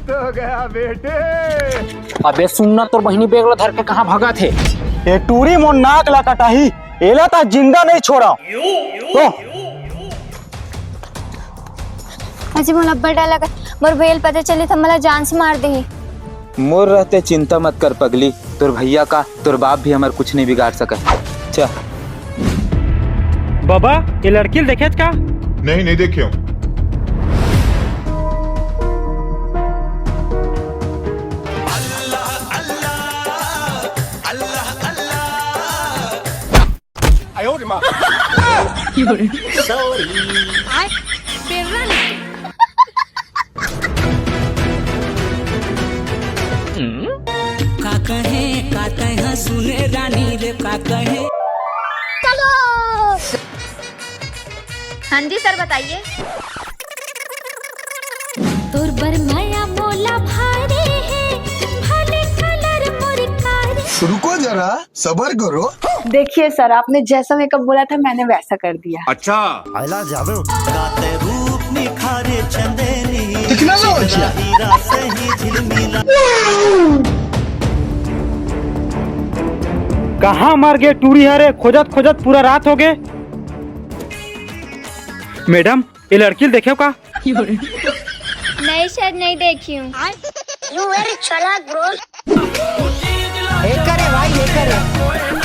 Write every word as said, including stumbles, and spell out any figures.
तो गया बेटे। अबे सुन ना, तोर बहिनी bag ला धर के कहाँ भगत हे? ए टूरी मोर नाक ला कटाही, एला त जिंदा नहीं छोड़ा। तो अजी, मोला अब्बड़ डर लगत। मोर भैया ल पता चली त मोला जान से मार देही। मोर रहते चिंता मत कर पगली, तोर भैया का तोर बाप भी हमर कुछ नहीं बिगाड़ सकत। चल। बाबा, ये लड़की ल देखेच का? नहीं, नहीं देखे हूँ। का कहे, का कहे, सुने रानी रे, का कहे। हाँ जी सर, बताइए। तोर बर मया मोला भारी है, भले कलर मोर कारी। रुको जरा, सबर करो। देखिए सर, आपने जैसा मेकअप बोला था, मैंने वैसा कर दिया। अच्छा। आइला जावे। गाते रूप निखारे चंदेनी। दिखना ना हो क्या? हीरा सही झिलमिला। कहाँ मर गे टूरी हरे, खोजत खोजत पूरा रात हो गे। मैडम, ये लड़की ल देखे का? नहीं सर, नहीं देखी हूँ। You very chalak, bro. हे करे भाई, हे करे।